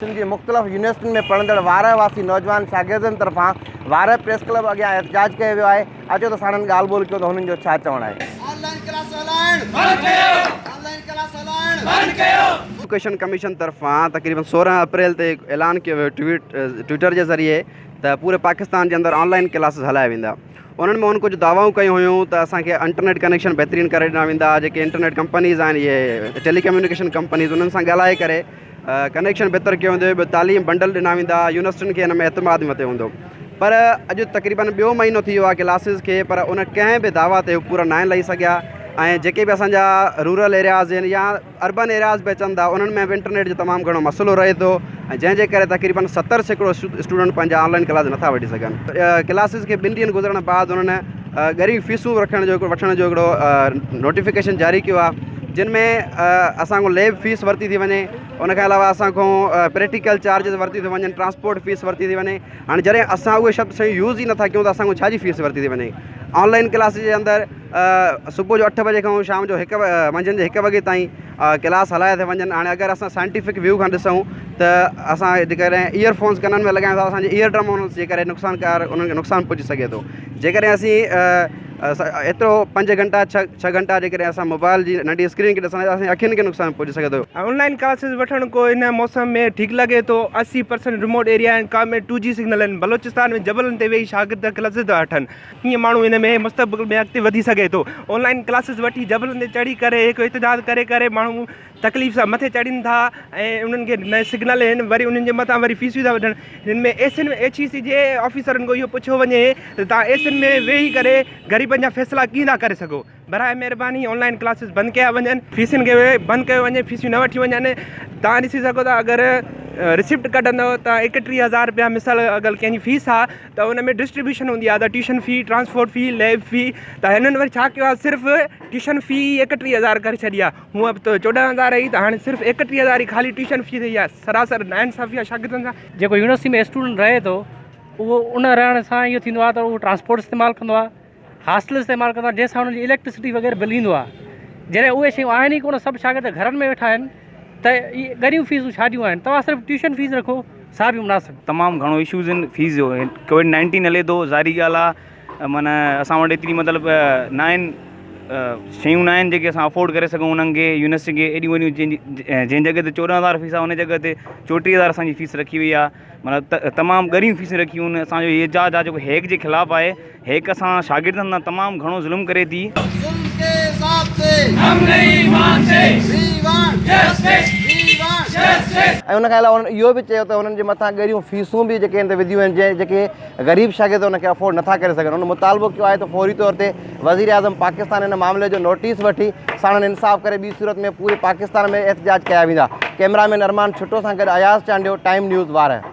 سنڌ جي مختلف يونيورسٽين ۾ پڙهندڙ وارهه واسي نوجوان شاگردن طرفان وارهه پريس ڪلب اڳيان احتجاج ڪيو ويو آهي، اچو ته ساڻن ڳالهه ٻولهه ڪيون ته هنن جو ڇا چوڻ آهي. آن لائين ڪلاس هلائڻ بند ڪيو آن لائين ڪلاس هلائڻ بند ڪيو. ايجوڪيشن ڪميشن طرفان تقريبن 16 اپريل تي اعلان ڪيو ويو ٽوئيٽ ٽوئيٽر جي ذريعي ته پوري پاڪستان جي اندر آن لائين ڪلاسز هلايا ويندا انهن ۾ هن ڪجهه دعوائون ڪيون هيون ته اسان کي انٽرنيٽ ڪنيڪشن بهترين ڪري ڏنا ويندا جيڪي انٽرنيٽ ڪمپنيز آهن اهي ٽيلي ڪميونيڪيشن ڪمپنيز انهن سان ڳالهائي ڪري ڪنيڪشن بهتر ڪيو ويندو ٻيو تعليم بنڊل ڏنا ويندا يونيورسٽين کي ان ۾ اعتماد مٿي هوندو پر اڄ تقريبن ٻيو مهينو ٿي ويو آهي ڪلاسز کي پر ان ڪنهن به دعويٰ تي پورا ناهن لهي سگهيا ۽ جيڪي به اسانجا رورل ايرياز آهن يا اربن ايرياز به اچن ٿا انهن ۾ به انٽرنيٽ جو تمام گهڻو مسئلو رهي ٿو ۽ جنهن جي ڪري تقريبن 70% اسٽوڊنٽ پنهنجا آن لائن ڪلاس نٿا وٺي سگهن ڪلاسز کي ٻن ڏينهن گذرڻ بعد انهن ڳريون فيسون رکڻ جو وٺڻ جو هڪڙو نوٽيفڪيشن جاري ڪيو آهي جن ۾ اسان کان ليب فيس ورتي ٿي وڃي ان کان علاوه اسان کان پريڪٽيڪل چارجز ورتي ٿي وڃن ٽرانسپورٽ فيس ورتي ٿي وڃي هاڻي جڏهن اسان اهي سڀ شيون يوز ئي نٿا ڪيون ته اسان کان ڇا جي فيس ورتي ٿي وڃي آن لائن ڪلاس جي اندر صبح جو اٺ بجي کان شام جو هڪ منجهند جي هڪ وڳي تائين ڪلاس هلايا ٿا وڃن هاڻي اگر اسان سائنٽيفڪ ويو کان ڏسون ته اسان جيڪڏهن ايئر فونس ڪنن ۾ لڳايون ٿا اسانجي ايئر ڊرم ان جي ڪري نقصان ڪار انهن کي نقصان پهچي سگهي ٿو جيڪڏهن اسين ايترو پنج گهنٽا ڇهه گهنٽا جيڪڏهن اسان موبائل جي ننڍي اسڪرين کي ڏسندا اسان جي اکين کي نقصان پهچي سگهي ٿو. آن لائين ڪلاسز وٺڻ ڪو هن موسم ۾ ٺيڪ لڳي ٿو 80% ريموٽ ايريا آهن ڪا ۾ ٽو جي سگنل آهن بلوچستان ۾ جبلن تي ويهي شاگرد ڪلاسز ٿا وٺن ڪيئن ماڻهو ان ۾ مستقبل ۾ اڳتي وڌي سگهي ٿو آن لائين ڪلاسز وٺي جبلن تي چڙهي ڪري هڪ احتجاج ڪري ڪري ماڻهو تڪليف سان مٿي چڙهن ٿا ۽ انهن کي نه سگنل آهن وري انهن جي مٿان وري فيسون ٿا وٺن هن ۾ ايس اين ايڇ اي سي جي آفيسرن کان اهو پڇيو وڃي ته توهان ايس اين ۾ ويهي ڪري غريبن جا فيصلا ڪيئن ٿا ڪري سگهو براء مهرباني آن لائين ڪلاسز بند ڪيا وڃن فيسن کي بند ڪيو وڃي فيسون نه وٺيون وڃن توهان ڏسي سگهو ٿا اگر رسپٽ ڪڍندو ته 31 هزار روپيا مثال اگر ڪنهن جي فيس آ ته ان ۾ ڊسٽريبيوشن هوندي آ ته tuition fee transport fee lab fee ته هنن وري ڇا ڪيو آ صرف ٽيوشن في ئي 31 هزار ڪري ڇڏي آ هونء به 14 هزار هئي ته هاڻي صرف 31 هزار ئي خالي ٽيوشن في ٿي آ سراسر ناانصافي آ شاگردن سان. جيڪو يونيورسٽي ۾ اسٽوڊنٽ رهي ٿو اهو ان رهڻ سان اهو ٿيندو آ ته اهو ٽرانسپورٽ استعمال ڪندو آ هاسٽل استعمال ڪندا آهن جنهن سان انهن جي اليڪٽرسٽي وغيره بل ايندو آهي جڏهن اهي شيون آهن ئي ڪونه سڀ شاگرد گهرن ۾ ويٺا آهن ته اهي ڳريون فيسون ڇا جون آهن توهان صرف ٽيوشن فيس رکو سا به مناسب. تمام گهڻو اشوز آهن فيس جو ڪووڊ نائنٽين هلي ٿو ظاهري ڳالهه آهي معنيٰ اسان وٽ ايتري مطلب نه آهن شيون نه آهن جيڪي اسان افورڊ ڪري سگهون انهن کي يونيورسٽي کي ايڏيون وڏيون جنهن جڳهه تي 14 هزار فيس آهي ان جڳهه تي 34 هزار اسان جي فيس رکي وئي آهي معنيٰ تمام ڳريون فيسون رکيون آهن اسان جو هي احتجاج آهي جيڪو هيڪ جي خلاف آهي هيڪ اسان شاگردن سان تمام گهڻو ظلم ڪري ٿي. ظلم ڪي عذاب تي هم نهين مانتي we want justice we want justice. ۽ ان کان علاوه انهن اهو به چيو ته انهن جي مٿان ڳريون فيسون به جيڪي هن تي وڌيون آهن جنهن جيڪي غريب شاگرد ان کي افورڊ نٿا ڪري سگهن انهن مطالبو ڪيو آهي ته فوري طور تي وزيراعظم پاڪستان ان معاملي جو نوٽيس وٺي ساڻن انصاف ڪري ٻي صورت ۾ پوري پاڪستان ۾ احتجاج ڪيا ويندا ڪئميرا مين ارمان ڇٽو سان گڏ اياز چانڊيو ٽائيم نيوز وارهه.